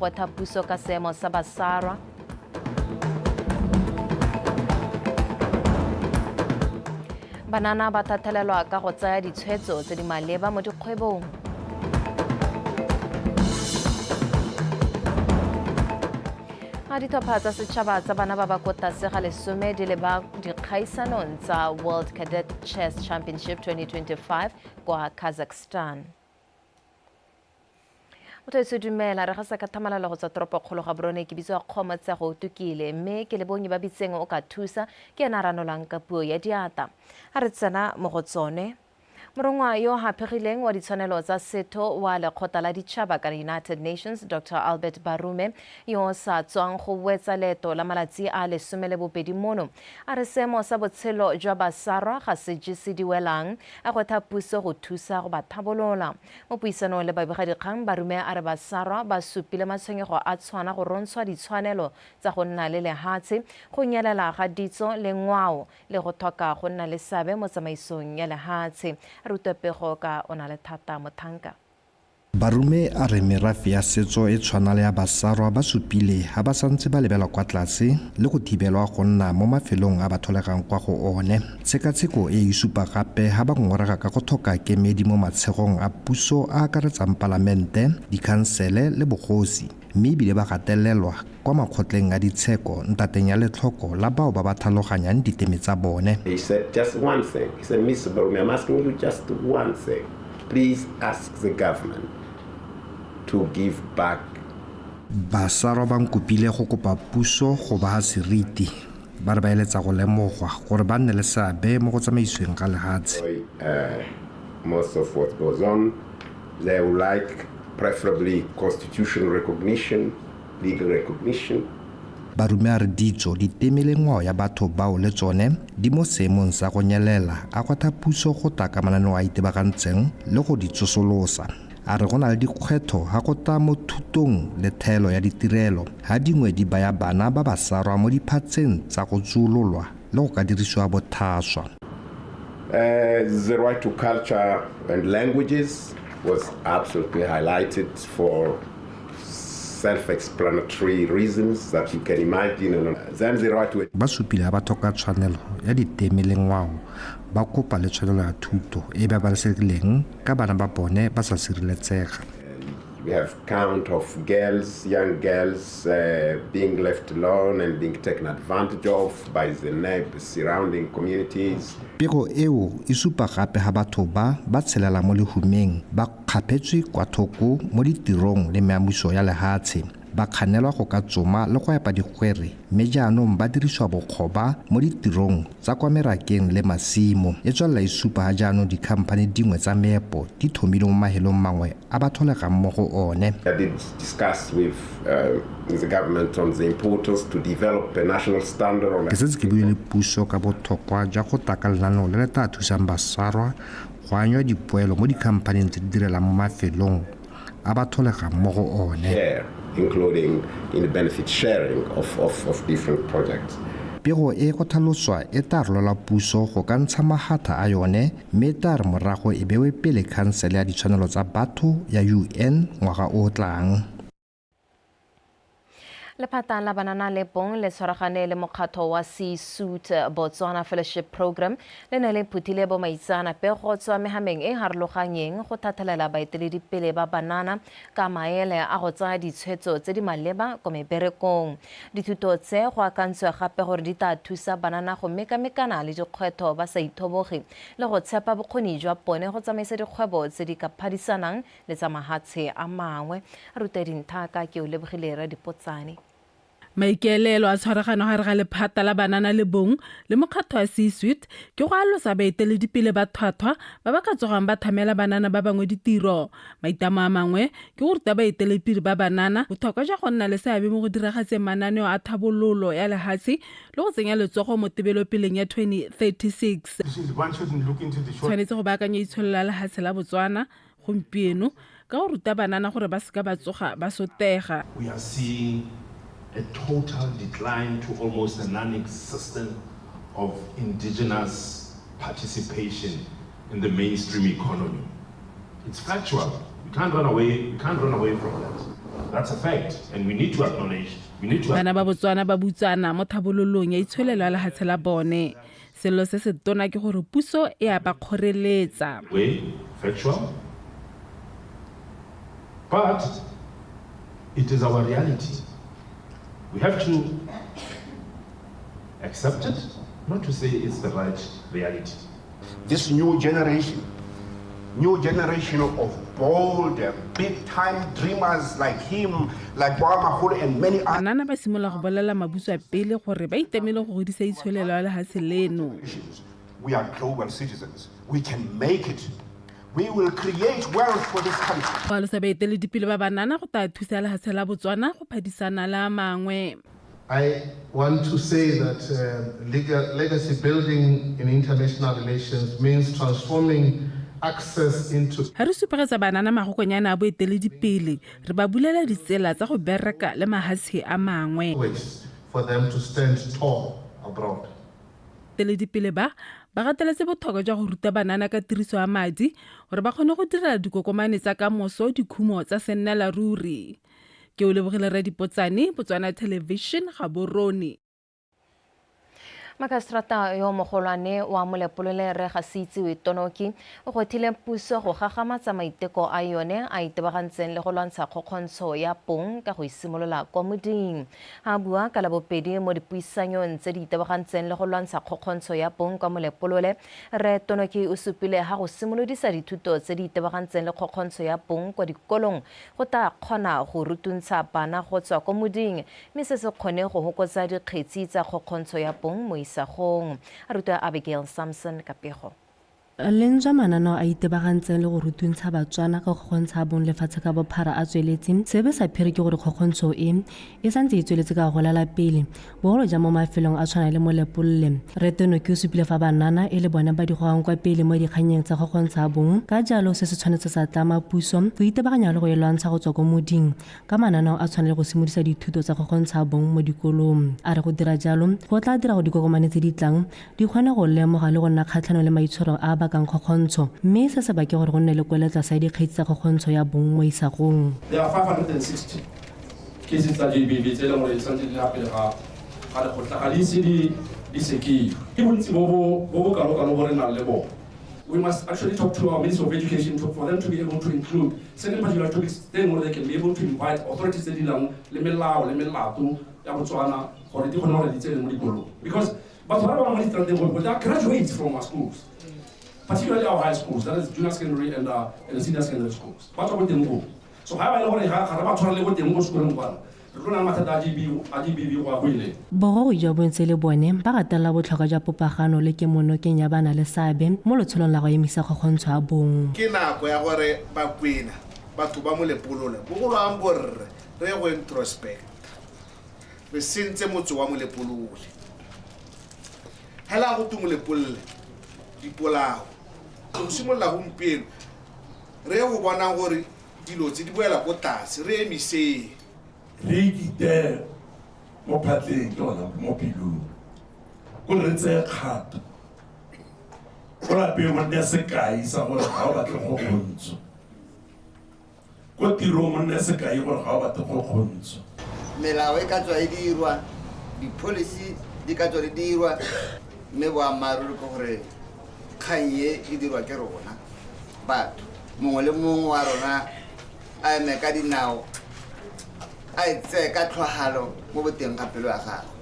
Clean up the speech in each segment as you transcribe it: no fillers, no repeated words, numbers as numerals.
gwetha puso ka seemo sa Basarwa. Banana ba thathelelwa ka go tsaya ditshwetso tse di maleba mo dikgwebong. A ditlhopha tsa setšhaba tsa bana ba ba ko tlase ga lesome di leba dikgaisanong tsa World Cadet Chess Championship 2025 kwa Kazakhstan. Motho e se dumela re gasa ka thamalalo go tswa toropokgolo ga Borone ke bitswa Kgomotsego Tukile mme ke lebonye ba bitseng o ka thusa ke ena a ranolang ka puo ya diata. A re tsena mo go tsone. Morongwa yo haphegileng wa ditshwanelo tsa setho wa lekgotla la ditšhaba kana United Nations Dr Albert Barume yo sa tswang go wetsa leeto la malatsi a 12 mono a re seemo sa botshelo jwa Basarwa ga se jese di welang a gwetha puso go thusa go ba thabolola. Mo puisanong le babegadikgang Barume a re Basarwa ba supile matshwenyego a tshwana go rontshwa ditshwanelo tsa go nna le lehatshe, go nyelela ga ditso le ngwao le go tlhoka go nna le seabe mo tsamaisong ya lehatshe. Re utlwe pego ka Onalethata Mothanka. Barume a re merafe ya setso e tshwana le ya Basarwa ba supile ha ba santse ba lebelwa kwa tlase le go thibelwa go nna mo mafelong a ba tlholegang kwa go one. Tshekatsheko e e supa gape ha ba ngongorega ka go tlhoka kemedi mo matshegong a puso a akaretsang palamente, dikhansele le bogosi. Mme ebile ba gatelelwa kwa makgotleng a ditsheko ntateng ya letlhoko la bao ba ba tlhaloganyang diteme tsa bone. He said just one thing. He said, Mr. Barume, I'm asking you just one thing. Please ask the government to give back. Basarwa ba nkopile go kopa puso go ba seriti. Ba re ba eletsa go lemogwa gore ba nne le seabe mo go tsamaisiweng ga lehatshe. Most of what goes on. They would like preferably constitutional recognition, legal recognition. Barume a re ditso, diteme le ngwao ya batho bao le tsone di mo seemong sa go nyelela, a gwetha puso go tla ka mananeo a itebagantseng le go di tsosolosa. A re go na le dikgwetho ha go tla mo thutong le thaelo ya ditirelo, ha dingwe di baya bana ba Basarwa mo diphatseng tsa go tsuololwa le go ka dirisiwa bothaswa. The right to culture and languages was absolutely highlighted for self-explanatory reasons that you can imagine. And then the right to Ba supile ha ba tlhoka tshwanelo ya diteme le ngwao, ba kopa le tshwanelo ya thuto e babalesegileng ka bana ba bone ba sa sireletsega. We have count of girls, young girls being left alone and being taken advantage of by the neighbors, surrounding communities. Pego eo e supa gape ha batho ba ba tshelela mo lehumeng ba kgaphetswe kwa thoko mo ditirong le meamuso ya lehatshe, ba kganelwa go ka tsoma le go epa digwere mme jaanong ba dirisiwa bokgoba mo ditirong tsa kwa merakeng le masimo. E tswelela e supa ha jaanong dikhamphani dingwe tsa meepo di thomile mo mahelong mangwe a ba tlholegang mo go one. I did discuss with the government on the importance to develop a national standard on Ke setse ke buile le puso ka botlhokwa jwa go tla ka lenaneo le le tla thusang Basarwa go anywa dipoelo mo dikhamphaning tse di direlang mo mafelong a ba tlholegang mo go one. Share, including in the benefit sharing of different projects. Pego e go tlhaloswa e tla rolela puso go ka ntsha mahatha a yone mme e tla re morago e bewe pele khansele ya ditshwanelo tsa batho ya UN ngwaga o o tlang. Lephata la banana le bong le tshwaragane le mokgatho wa C-Suit Botswana Fellowship Program le ne le phuthile bo maitseanape go tswa mehameng e harologanyeng go thathelela baeteledipele ba banana ka maele a go tsaya ditshwetso tse di maleba ko meberekong. Dithuto tse go akantswe gape gore di tla thusa banana go mekamekana le dikgwetho ba sa ithoboge le go tshepa bokgoni jwa bone go tsamaisa dikgwebo tse di ka phadisanang le tsa mahatshe a mangwe. Ruta dintha ka ke o lebogile Radipotsane. Maikaelelo a tshwaragano gare ga lephata la banana le bong le mokgatho wa C-Suite ke go alosa baeteledipele ba thwathwa ba ba ka tsogang ba thamela banana ba bangwe ditiro. Maitlamo a mangwe ke go ruta baeteledipele ba banana botlhokwa jwa go nna le seabe mo go diragatseng mananeo a thabololo ya lehatshe le go tsenya letsogo mo tebelopeleng ya 2036. Tshwanetse go baakanya itsholelo ya lehatshe la Botswana gompieno ka go ruta banana gore ba seka ba tsoga ba sotega. We are seeing a total decline to almost a non-existent of indigenous participation in the mainstream economy. It's factual. We can't run away, we can't run away from that. That's a fact, and we need to acknowledge. We need to Bana ba Botswana ba butswana mo thabololong ya itsholelo ya lehatshe la bone. Sello se se tona ke gore puso e a ba kgoreletsa. Way factual, but it is our reality. We have to accept it, not to say it's the right reality. This new generation of bold, big-time dreamers like him, like Maholo and many others. Banana ba simolola go bolela mabuswa pele gore ba itemele go godisa itsholelo ya lehatshe leno. We are global citizens. We can make it. We will create wealth for this country. Go alosa baeteledipele ba banana go tla thusa lehatshe la Botswana go phadisana le a mangwe. I want to say that legacy building in international relations means transforming access into Ga re supegetsa banana magokonyana a boeteledipele, re ba bulela ditsela tsa go bereka le mahatshe a mangwe. Ways for them to stand tall abroad. Eteledipele ba ba gateletse botlhokwa jwa go ruta banana ka tiriso ya madi gore ba kgone go direla dikokomane tsa ka moso dikhumo tsa sennela ruri. Ke o lebogile Radipotsane, Botswana Television, Gaborone. Makaseterata yo mogolwane wa Molepolole, Rre Gaseitsiwe Tonoki, o gwetlhile puso go gagamatsa maiteko a yone a itebagantseng le go lwantsha kgokgontsho ya bong ka go isimolola kwa moding. A bua ka Labobedi mo dipuisanyong tse di itebagantseng le go lwantsha kgokgontsho ya bong kwa Molepolole, Rre Tonoki o supile ha go simolodisa dithuto tse di itebagantseng le kgokgontsho ya bong kwa dikolong go tla kgona go rutuntsha bana go tswa kwa moding, mme se se kgone go hokotsa dikgetsi tsa kgokgontsho ya bong mo isagong. A rutwa Abigail Samson ka pego. Lentswa mananeo a itebagantseng le go rutuntsha Batswana ka kgokgontsha bong lefatshe ka bophara a tsweletse, sebe sa phiri ke gore kgokgontsho e e santse e tsweletse ka golela pele, bogolo jang mo mafelong a tshwana le Molepolole. Rre Tonoki o supile fa banana e le bone ba di gogang kwa pele mo dikgannyeng tsa kgokgontsha bong, ka jalo se se tshwanetse sa tlama puso go itebaganya le go e lwantsha go tswa ko moding ka mananeo a tshwana le go simolodisa dithuto tsa kgokgontsha bong mo dikolong. A re go dira jalo go tla dira go dikokomane tse di tlang di kgone go lemoga le go nna kgatlhanong le maitshwaro a a bakang kgokgontsho, mme se se bake gore go nne le kwelotlase ya dikgetsi tsa kgokgontsho ya bong mo isagong. There are 560 cases tsa GBV tse e leng gore di santse di le pele ga lekgotla, ga di ise di sekiwe. Ke bontsi bo bo kalo-kalo bo re nang le bone. We must actually talk to our Minister of Education for them to be able to include certain particular topics tse e leng gore they can be able to invite authorities tse di lang le melao le melato ya Botswana gore di kgone gore di tsene mo dikolong, because batho ba bangwe mo distrateng gore they are graduates from our schools, particularly our high schools, that is junior secondary and senior secondary schools, ba tswa ko teng koo. So ga ba e le gore ga re ba tshwara le ko teng ko sekolong kwana, re tlo na le mathata a GBV go ya go ileng. Bogogi jwa bontse le bone ba gatelela botlhokwa jwa popagano le kemonokeng ya bana le seabe mo letsholong la go emisa kgokgontsho ya bong. Ke nako ya gore Bakwena, batho ba Molepolole, bogolo borre, re ye go introspect. Re sentse motse wa Molepolole. Hela go tu Molepolole dipolao go simolola gompieno, re ye go bonang gore dilo tse di boela ko tlase, re emiseng. Re ikitee mo phatleng ke gona mo pelong ko re tseye kgato ko lapeng, go nne sekai sa gore ga o batle kgokgontsho, ko tirong o nne sekai gore ga o batle kgokgontsho. Melao e ka tswa e dirwa, di-policy di ka tswa di dirwa, mme boammaaruri ke gore kgang e e dirwa ke rona batho. Mongwe le mongwe wa rona a eme ka dinao, a e tseye ka tlhwahalo mo boteng ga pelo ya gagwe,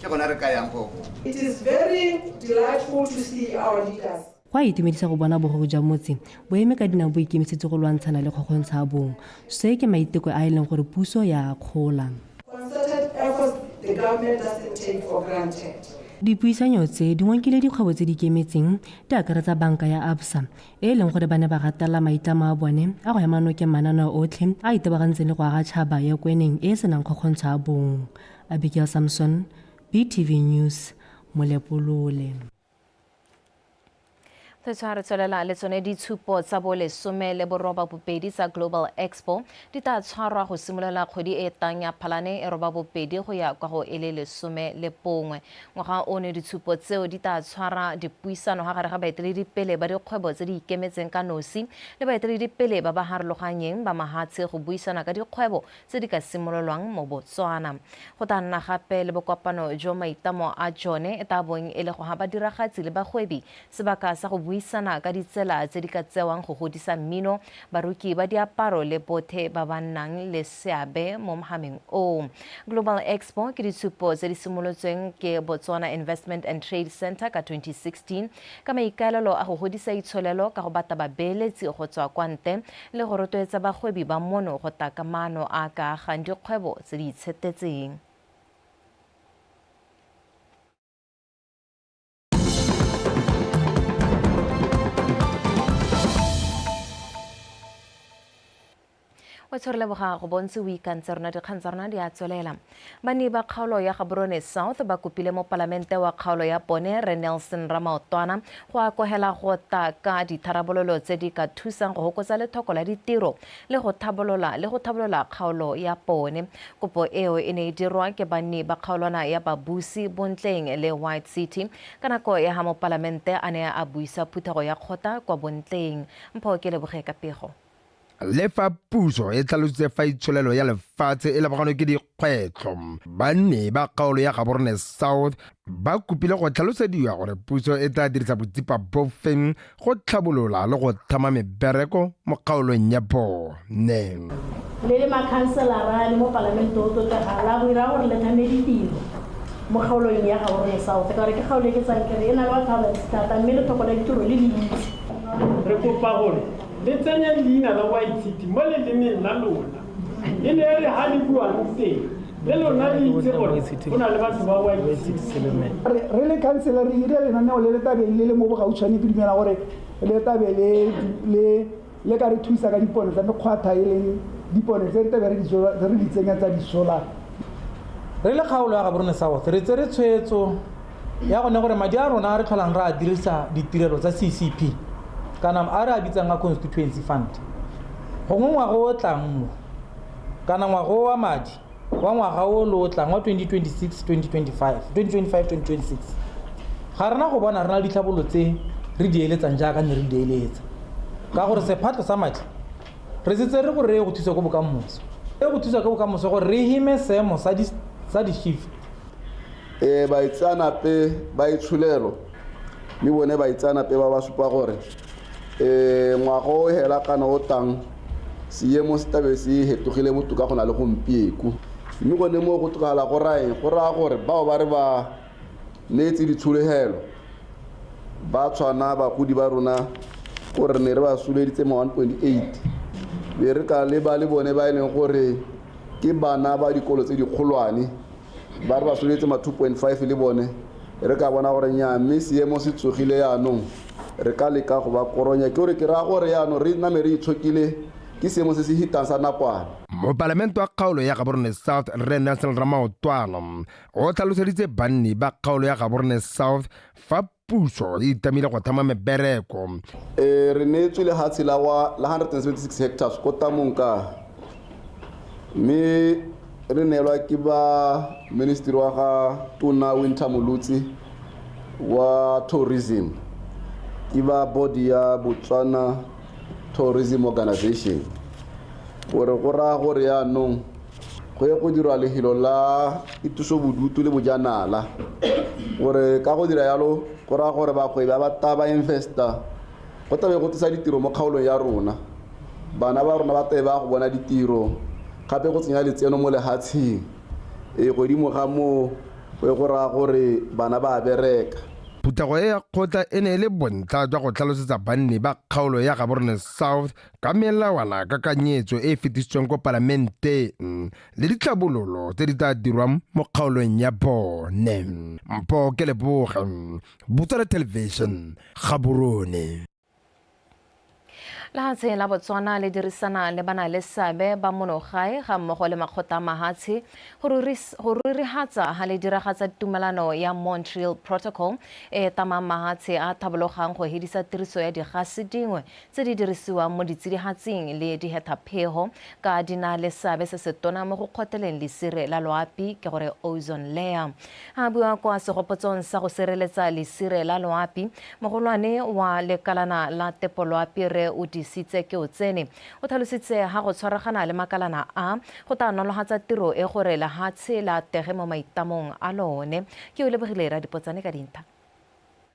ke gona re ka yang go. It is very delightful to see our leaders Go a itumedisa go bona bogogi jwa motse bo eme ka dinao, bo ikemisetse go lwantshana le kgokgontsho ya bong. Se ke maiteko a e leng gore puso ya akgola. Concerted efforts the government doesn't take for granted. Dipuisanyo tse di ngonkile dikgwebo tse di ikemetseng di akaretsa banka ya Absa, e e leng gore ba ne ba gatelela maitlamo a bone a go ema nokeng mananeo otlhe a itebagantseng le go aga tšhaba ya Kweneng e e senang kgokgontsho ya bong. Abigail Samson, BTV News, Molepolole. Re re tswelela le tsone ditshupo tsa bo 18 tsa Global Expo di tla tshwarwa go simolola kgwedi e tang ya Phalane e 82 go ya kwa go e le 11. Ngwaga ono ditshupo tseo di tla tshwara dipuisano ga gare ga baeteledipele ba dikgwebo tse di ikemetseng ka nosi le baeteledipele ba ba harologanyeng ba mahatshe go buisana ka dikgwebo tse di ka simololwang mo Botswana. Go tla nna gape le bokopano jo maitamo a jone e tla bong e le go ha badiragatsi le bagwebi sebaka sa go buisana ka ditsela tse di ka tsewang go godisa mmino, baruki ba diaparo le bothe ba ba nnang le seabe mo mohameng oo. Global Expo ke ditshupo tse di simolotsweng ke Botswana Investment and Trade Centre ka 2016 ka maikaelelo a go godisa itsholelo ka go bata babeeletsi go tswa kwa ntle le go rotloetsa bagwebi ba mono go tla ka maano a ka agang dikgwebo tse di itshetetseng. O tshwere leboga go bontse o ikantse rona dikgang tsa rona di a tswelela. Banni ba kgaolo ya Gaborone South ba kopile mopalamente wa kgaolo ya bone Rre Nelson Ramaotwana go akogela go tla ka ditharabololo tse di ka thusang go hokotsa lethoko la ditiro le go thabolola le go thabolola kgaolo ya bone. Kopo eo e ne e dirwa ke banni ba kgaolwana ya Babusi, Bontleng le White City ka nako ya ha mopalamente a ne a buisa phuthego ya kgotla kwa Bontleng. Mpho ke leboge ka pego. Le fa puso e tlhalositse fa itsholelo ya lefatshe e lebaganwe ke dikgwetlho, banni ba kgaolo ya Gaborone South ba kopile go tlhalosediwa gore puso e tla dirisa botsipa bofeng go tlhabolola le go tlhama mebereko mo kgaolong ya bone. Le le makhanselara le mo palamente o tlotlegang la go ira gore le tlhame ditiro mo kgaolong ya Gaborone South, ka gore ke kgaolo e ke tsang kere e na le batho ba bantsi thata mme letlhoko la ditiro le le ntsi. Re kopa gore le tsenye leina la White City mo lelemeng la lona, e ne e re ha le buang teng le lona le itse gore go na le batho ba White City. Re le council re ire lenaneo le le tabeng le le mo bogautshwane, ke dumela gore le tabe le le ka re thusa ka dipone tsa mekgwatha, e leng dipone tse re tabe re di tsenya tsa di-solar. Re le kgaolo ya Gaborone South re tsere tshwetso ya gone gore madi a rona a re tlholang re a dirisa ditirelo tsa CCP kana a re a bitsang a constituency fund, gongwe ngwaga o tlang mo kana ngwaga o wa madi wa ngwaga o lo tlang wa 2026 2025 2025 2026 ga rena go bona re na le ditlhabololo tse re di eletsang jaaka ne re di eletsa, ka gore sephatlo sa madi re setse re gore re ye go thusa ko bokamoso, e go thusa ko bokamoso gore re hime seemo sa di-shift. Baitseanape ba itsholelo mme bone baitseanape ba ba supa gore ngwaga o hela kana o tang seemo se tabe se hetogile botoka go na le gompieko, mme gone mo go tokagala go raeng go raya gore bao ba re ba neetse ditshologelo ba tshwana bagodi ba rona gore ne re ba soleditse ma 1.8 be re ka leba le bone ba e leng gore ke bana ba dikolo tse dikgolwane ba re ba soletse ma 2.5 le bone re ka bona gore nya mme seemo se tsogile yaanong re ka leka go ba koronya, ke gore ke raya gore yaanong re name re itshokile ke seemo se se hitang sa nakwana. Mopalamente wa kgaolo ya Gaborone South Rre Nelson Ramaotwana o tlhaloseditse banni ba kgaolo ya Gaborone South fa puso e itamile go tlhama mebereko. Re neetswe lehatshe la 176 hectares ko Tamong ka, mme re neelwa ke ba ministry wa ga Tona Winter Molutsi wa tourism, ke ba body ya Botswana Tourism Organization, gore go raya gore yaanong go ye go dirwa lehelo la itusobodutu le bojanala, gore ka go dira yalo go raya gore bagwebi ba ba ta ba investa go tlabe go tlisa ditiro mo kgaolong ya rona, bana ba rona ba tlabe ba go bona ditiro, gape go tsenya letseno mo lehatsheng. Godimo ga moo go ye go raya gore bana ba bereka. Phuthego e ya kgotla e ne e le bontlha jwa go tlhalosetsa banni ba kgaolo ya Gaborone South ka melawana kakanyetso e e fetisitsweng ko palamenteng le ditlhabololo tse di tla dirwang mo kgaolong ya bone. Mpho ke leboge, Botswana Television, Gaborone. Lehatshe la Botswana le dirisana le bana le seabe ba monogae ga mmogo le makgotla a mahatshe go rurihatsa ha le diragatsa tumelano ya Montreal Protocol e e tamang mahatshe a thabologang go hedisa tiriso ya digase dingwe tse di dirisiwang mo ditsidihatsing le dihethaphego ka di na le seabe se setona mo go kgoteleng lesire la loapi ke gore ozone layer. A bua kwa segopotsong sa go sireletsa lesire la loapi, mogolwane wa lekalana la tepoloapi Rre Odisitse Keotsene o tlhalositse ha go tshwaragana le makalana a go tla nolohatsa tiro e gore lehatshe le atege mo maitamong a lone. Ke o lebogile Radipotsane ka dintha.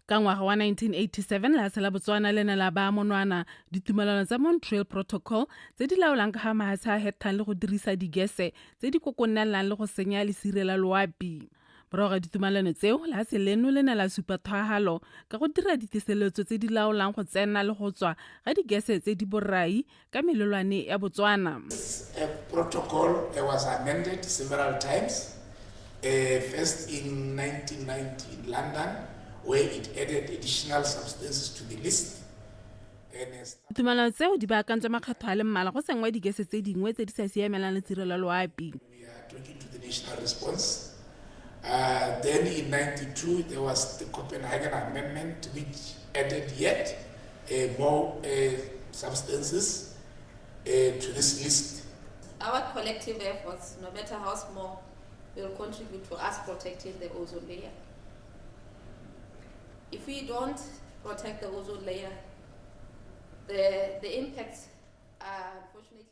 Ka ngwaga wa 1987 lehatshe la Botswana le ne la baya monwana ditumelano tsa Montreal Protocol tse di laolang ka ga mahatshe a hethang le go dirisa digese tse di kokonelang le go senya lesire la loapi. Morago ga ditumalano tseo, lehatshe leno le ne la supa tlhoahalo ka go dira diteseletso tse di laolang go tsena le go tswa ga digese tse di borai ka melelwane ya Botswana. A protocol was amended several times, first in 1990 in London, where it added additional substances to the list. Ditumalano tseo di baakantswe makgetho a le mmalwa go tsenngwa digese tse dingwe tse di sa siamelang letsire la loapi. We are talking to the national response. Then in 92 there was the Copenhagen Amendment, which added yet more substances to this list. Our collective efforts, no matter how small, will contribute to us protecting the ozone layer. If we don't protect the ozone layer, the impacts are unfortunately...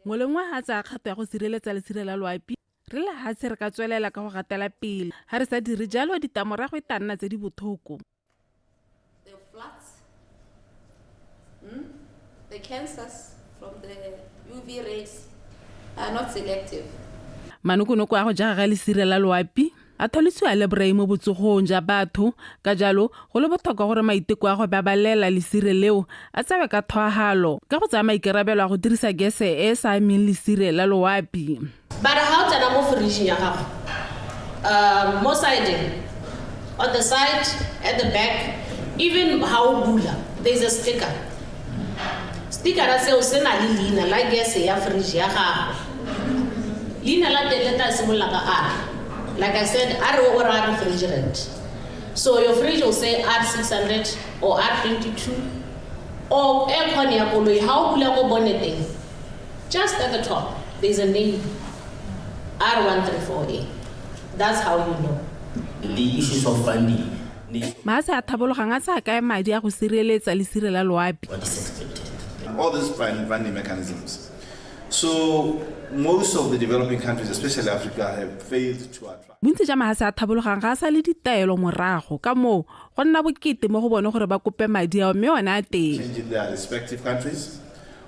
Nngwe le nngwe ga tsaya kgato ya go sireletsa lesire la loapi, re le hatshe re ka tswelela ka go gatela pele. Ga re sa dire jalo, ditamorago e tla nna tse di botlhoko. The floods, the cancers from the UV rays are not selective. Manokonoko a go jaga ga lesire la loapi a thalosiwa le borai mo botsogong ja batho, ka jalo go le botlhokwa gore maiteko a go babalela lesire leo a tsewe ka tlhoahalo ka go tsaya maikarabelo a go dirisa gese e e sa ameng lesire la loapi. But ha o tsena mo fridge ya gago, mo sideng, on the side, at the back, even ha o bula, there is a sticker. Stickera seo se na le leina la gese ya fridge ya gago. Leina la teng le tla simolola ka R. Like I said, R o raya refrigerant. So your fridge will say R600 or R22 or aircon ya koloi, ha o bula ko bonneteng, just at the top, there is a name, R134A. That's how you know. The issues of funding. Mahatshe a thabologang a tsaya kae madi a go sireletsa lesire la loapi? What is expected? All these funding mechanisms. So most of the developing countries, especially Africa, have failed to attract. Bontsi jwa mahatshe a thabologang ga a sa le ditaelo morago, ka moo go nna bokete mo go bone gore ba kope madi ao, mme one a teng. Change in their respective countries,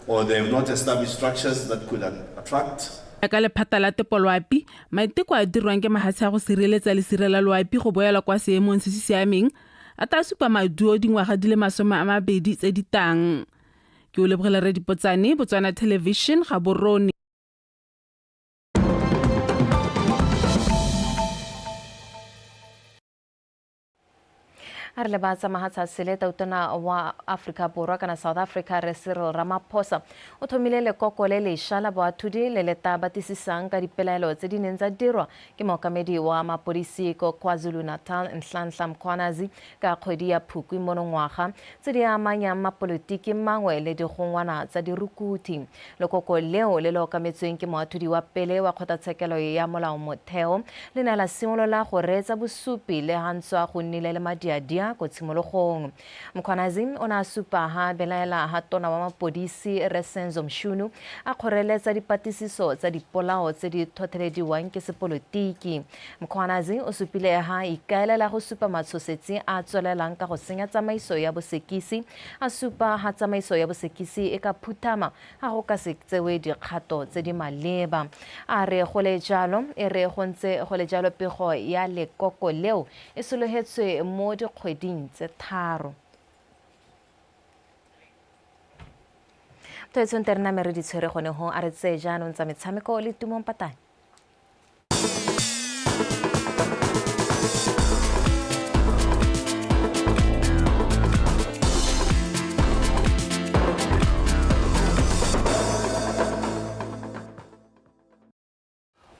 or they have not established structures that could attract. Jaaka lephata la tepoloapi, maiteko a dirwang ke mahatshe a go sireletsa lesire la loapi go boela kwa seemong se se siameng a tla supa maduo dingwaga di le 20 tse di tang. Ke o lebogela Rre Dipotsane, Botswana Television, Gaborone. A re le ba tsa mahatsha a sele, tautona wa Afrika Borwa kana South Africa Rre Cyril Ramaphosa o thomile lekoko le lešwa la boathodi le le tla batlisisang ka dipelaelo tse di neng tsa dirwa ke mookamedi wa mapodisi ko KwaZulu-Natal Nhlanhla Mkhwanazi ka kgwedi ya Phukwi monongwaga tse di amanyang mapolotiki mangwe le digongwana tsa dirukuthi. Lekoko leo le le okametsweng ke moathodi wa pele wa kgotlatshekelo ya molaomotheo le ne la simolola go reetsa bosupi le ga ntswa go nnile le madiadia ko tshimologong. Mkhwanazi o ne a supa ha belaela ha tona wa mapodisi Rre Senzo Mchunu a kgoreletsa dipatlisiso tsa dipolao tse di tlhotlhelediwang ke sepolotiki. Mkhwanazi o supile ha ikaelela go supa matshosetsi a tswelelang ka go senya tsamaiso ya bosekisi, a supa ha tsamaiso ya bosekisi e ka phuthama ha go ka se tsewe dikgato tse di maleba. A re go le jalo, e re go ntse go le jalo pego ya lekoko leo e sologetswe mo dikgweding tse 3. Toetsong te re name re di tshwere gone ho, a re tseye jaanong tsa metshameko le Tumong Patane.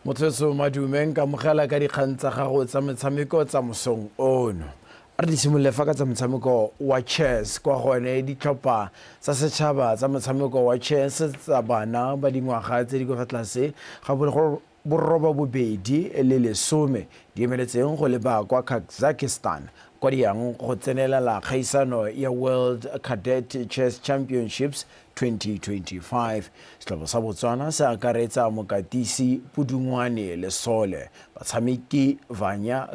Motswetso madume nka amogela ka dikgang tsa gago tsa metshameko tsa mosong ono. A re di simolole fa ka tsa motshameko wa chess kwa gone ditlhopha tsa setšhaba tsa motshameko wa chess tsa bana ba dingwaga tse di kwa fa tlase ga boroba bobedi le lesome di emeletseng go leba kwa Kazakhstan kwa di yang go tsenelela kgaisano ya World Cadet Chess Championships 2025. Setlhopha sa Botswana se akaretsa mokatisi Pudungwane Lesole, batshameki Vanya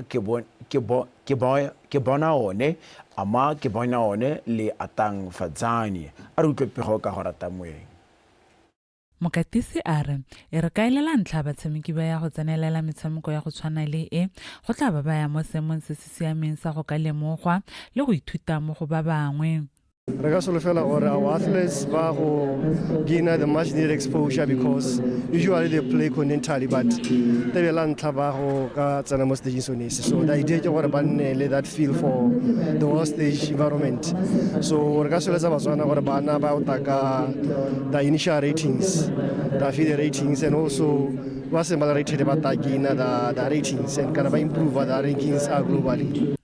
Kebonaone, Ama Kebonaone le Atang Fadzani. A re utlwe pego ka go rata moeng. Mokatisi a re e re ka e le la ntlha batshameki ba ya go tsenelela metshameko ya go tshwana le e, go tla ba baya mo seemong se se siameng sa go ka lemogwa le go ithuta mo go ba bangwe. Re ka solofela gore our athletes ba go gain the much needed exposure because usually they play continentally, but tebe la ntlha ba go ka tsena mo stageng sone se. So the idea ke gore ba nne le that feel for the world stage environment. So re ka soletsa Batswana gore bana ba o ka the initial ratings, the FIDE ratings, and also ba se ba rated ba ta gain the ratings and kana ba improve the rankings globally.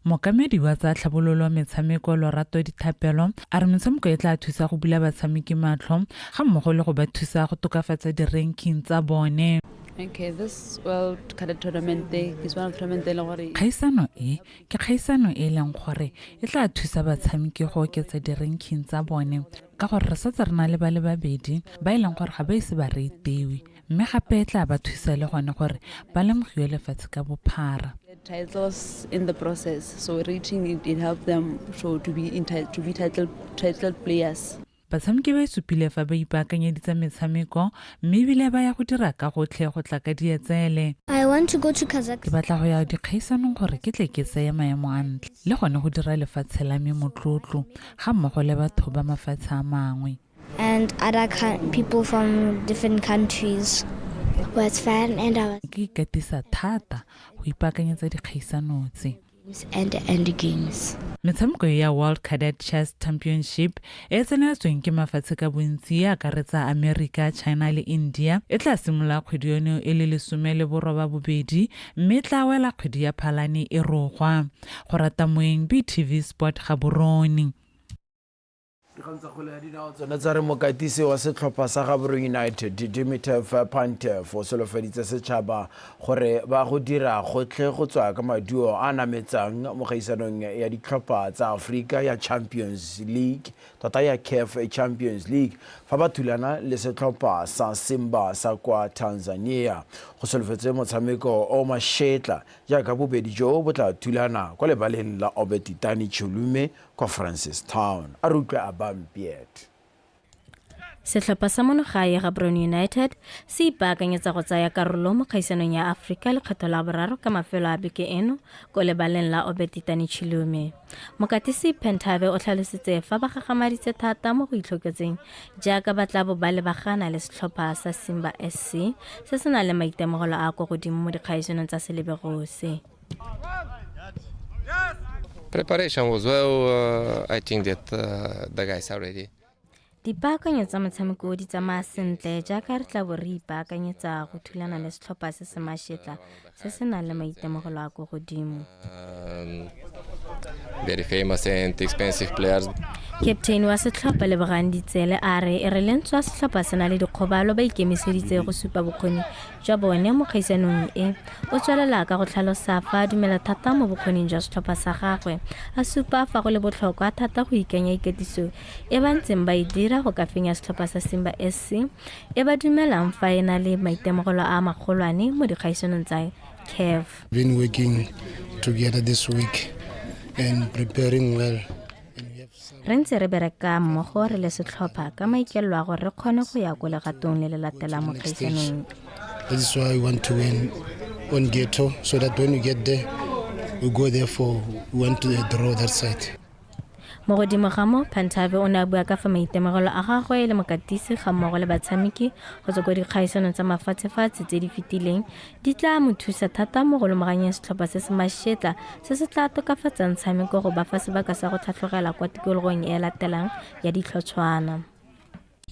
Mookamedi wa tsa tlhabololo metshameko Lorato Dithapelo a re metshameko e tla thusa go bula batshameki matlho ga mmogo le go ba thusa go tokafatsa di-ranking tsa bone. Okay, this World Cadet Tournament is one of the tournament e leng gore Kgaisano e ke kgaisano e leng gore e tla thusa batshameki go oketsa di-ranking tsa bone ka gore re setse re na le ba le babedi ba e leng gore ga ba ise ba reitewe, mme gape e tla ba thusa le gone gore ba lemogiwe lefatshe ka bophara. Titles in the process, so rating it helped them so to be to be titled players. Batshameki ba supile fa ba ipaakanyeditse metshameko mme ebile ba ya go dira ka gotlhe go tla ka dietsele. I want to go to Kazakhstan. Ke batla go ya dikgaisanong gore ke tle ke tseye maemo a ntle le gone go dira lefatshe la me motlotlo ga mmogo le batho ba mafatshe a mangwe. And other people from different countries. Was fun and I was Ke ikatisa thata go ipaakanyetsa dikgaisano tse. And the games. Metshameko ya World Cadet Chess Championship e tseneletsweng ke mafatshe ka bontsi e akaretsa America, China le India e tla simolola kgwedi yono e le 18 mme e tla wela kgwedi ya Phalane e rogwa. Go rata moeng, BTV Sport, Gaborone. Dikgang tsa kgwele ya dinao tsone tsa re mokatisi wa setlhopha sa Gaborone United Dimitar Pantev o solofeditse setšhaba gore ba go dira gotlhe go tswa ka maduo a nametsang mo kgaisanong ya ditlhopha tsa Aforika ya Champions League, tota ya CAF Champions League, fa ba thulana le setlhopha sa Simba sa kwa Tanzania. Go solofetse motshameko o mashetla jaaka bobedi jo bo tla thulana kwa lebaleng la Obert Itani Chilume kwa Francistown. A re utlwe Abampiet. Setlhopha sa monogae Gaborone United se ipaakanyetsa go tsaya karolo mo kgaisanong ya Aforika lekgetho la boraro ka mafelo a beke eno ko lebaleng la Obert Itani Chilume. Mokatisi Pentave o tlhalositse fa ba gagamaditse thata mo go itlhoketseng jaaka ba tla bo ba lebagana le setlhopha sa Simba SC se se nang le maitemogelo a kwa godimo mo dikgaisanong tsa selebego se. Preparation was well. I think that the guys are ready. Dipaakanyo tsa motshameko di tsamaya sentle jaaka re tla bo re ipaakanyetsa go thulana le setlhopha se se mashetla se se nang le maitemogelo a kwa godimo. Very famous and expensive players. Captain wa setlhopha Lebogang Ditsele a re e re le ntswa setlhopha se na le dikgobalo, ba ikemiseditse go supa bokgoni jwa bone mo kgaisanong e. O tswelela ka go tlhalosa fa a dumela thata mo bokgoning jwa setlhopha sa gagwe, a supa fa go le botlhokwa thata go ikanya ikatiso e ba ntseng ba e dira go ka fenya setlhopha sa Simba SC e ba dumelang fa e na le maitemogelo a magolwane mo dikgaisanong tsa CAF. Been working together this week and preparing well. Re ntse re bereka mmogo re le setlhopha ka maikaelelo a gore re kgone go ya ko legatong le le latelang mo kgaisanong. That is why we want to win on Ghetto, so that when we get there, we go there for we want to draw that side. Mo godimo ga mo, Pantave o ne a bua ka fa maitemogelo a gagwe le mokatisi ga mmogo le batshameki go tswa ko dikgaisanong tsa mafatshefatshe tse di fetileng di tla mo thusa thata mo go lomaganyeng setlhopha se se mashetla se se tla tokafatsang tshameko go ba fa sebaka sa go tlhatlhogela kwa tikologong e e latelang ya ditlhotshwana.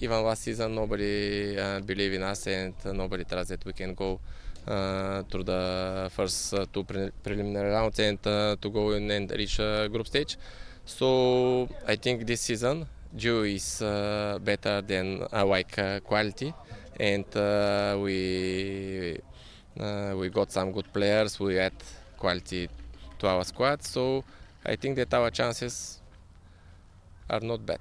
Even last season, nobody believed in us and nobody trusted we can go through the first two preliminary rounds and to go in and reach a group stage. So I think this season, Geo is better than quality, and we got some good players. We add quality to our squad, so I think that our chances are not bad.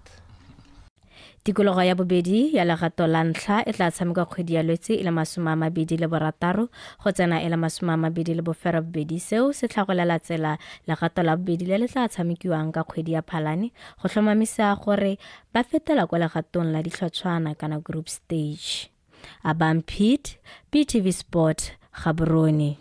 Tikologo ya bobedi ya legato la ntlha e tla tshameka kgwedi ya Lwetse e le 26 go tsena e le 28. Seo se tlhagolela tsela legato la bobedi le le tla tshamekiwang ka kgwedi ya Phalane go tlhomamisa gore ba fetela kwa legatong la ditlhotshwana kana group stage. Abam Pete, BTV Sport, Gaborone.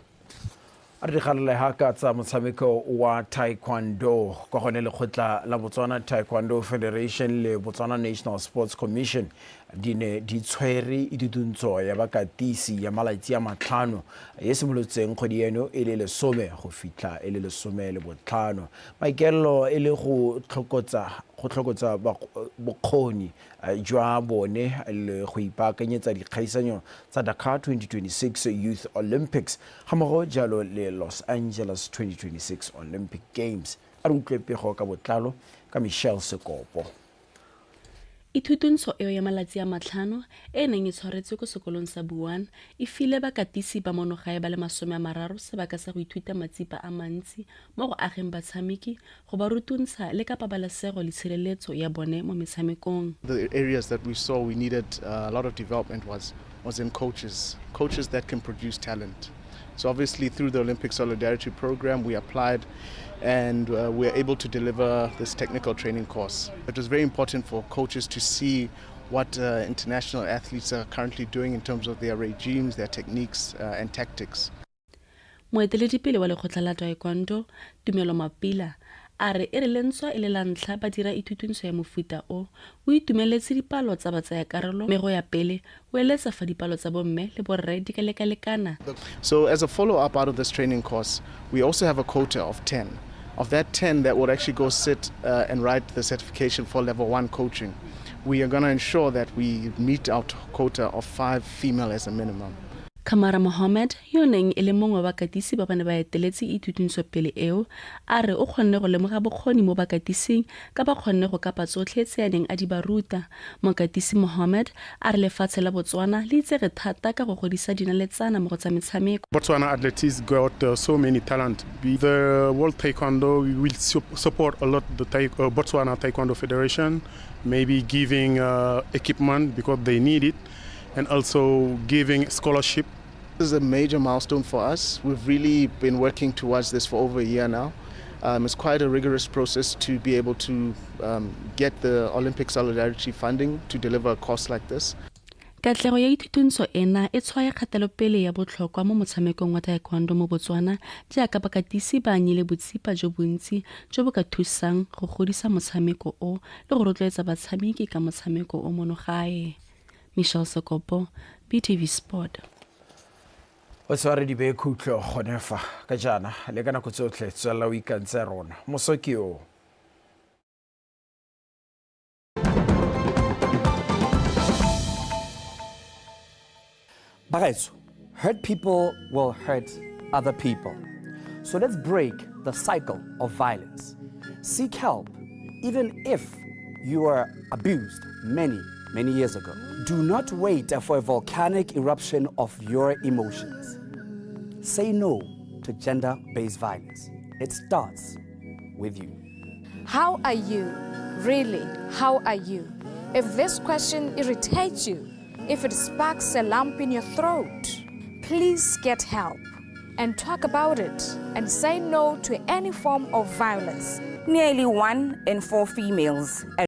A re digalele ha ka tsa motshameko wa taekwondo kwa gone lekgotla la Botswana Taekwondo Federation le Botswana National Sports Commission di ne di tshwere ithutuntsho ya bakatisi ya malatsi a 5 e simolotseng kgwedi eno e le 10 go fitlha e le 15. Maikaelelo e le go tlhokotsa bokgoni jwa bone le go ipaakanyetsa dikgaisanyo tsa Dakar 2026 Youth Olympics gammogo jalo le Los Angeles 2026 Olympic Games. A re utlwe pego ka botlalo ka Michelle Sekopo. Ithutuntsho eo ya malatsi a 5 e neng e tshwaretswe ko sekolong sa Buan e file bakatisi ba monogae ba le 30 sebaka sa go ithuta matsipa a mantsi mo go ageng batshameki go ba rutuntsha le ka pabalesego le tshireletso ya bone mo metshamekong. The areas that we saw we needed a lot of development was in coaches that can produce talent. So obviously through the Olympic Solidarity Program we applied and we were able to deliver this technical training course. It was very important for coaches to see what international athletes are currently doing in terms of their regimes, their techniques and tactics. Moeteledipele wa lekgotla la Taekwondo, Tumelo Mapila, a re e re lentswa e le la ntlha ba dira ithutuntsho ya mofuta o itumeletse dipalo tsa batsayakarolo mme go ya pele o eletsa fa dipalo tsa bomme le borre di ka lekalekana. So as a follow-up out of this training course, we also have a quota of 10. Of that 10 that would actually go sit and write the certification for level 1 coaching. We are going to ensure that we meet our quota of 5 female as a minimum. Kamara Mohammed, yo neng e le mongwe wa bakatisi ba bane ba eteletse ithutuntsho pele eo, a re o kgonne go lemoga bokgoni mo bakatising ka ba kgonne go kapa tsotlhe tse a neng a di ba ruta. Mokatisi Mohammed a re lefatshe la Botswana le itsege thata ka go godisa dinaletsana mo go tsa metshameko. Botswana athletes got so many talent. The World Taekwondo will support a lot the Botswana Taekwondo Federation, maybe giving equipment because they need it, and also giving scholarship. This is a major milestone for us. We've really been working towards this for over a year now. It's quite a rigorous process to be able to get the Olympic Solidarity funding to deliver a course like this. Katlego ya ithutuntsho ena e tshwaya kgatelopele ya botlhokwa mo motshamekong wa taekwondo mo Botswana jaaka bakatisi ba anyile botsipa jo bontsi jo bo ka thusang go godisa motshameko o le go rotloetsa batshameki ka motshameko o mono gae. Michelle Sekopo, BTV Sport. O tshware dibe khutlo gone fa ka jaana le ka nako tsotlhe tswelela o ikantse rona moso ke o. Bagaetso, hurt people will hurt other people. So let's break the cycle of violence. Seek help, even if you were abused many, many years ago. Do not wait for a volcanic eruption of your emotions. Say no to gender-based violence. It starts with you. How are you? Really, how are you? If this question irritates you, if it sparks a lump in your throat, please get help and talk about it and say no to any form of violence. Nearly 1 in 4 females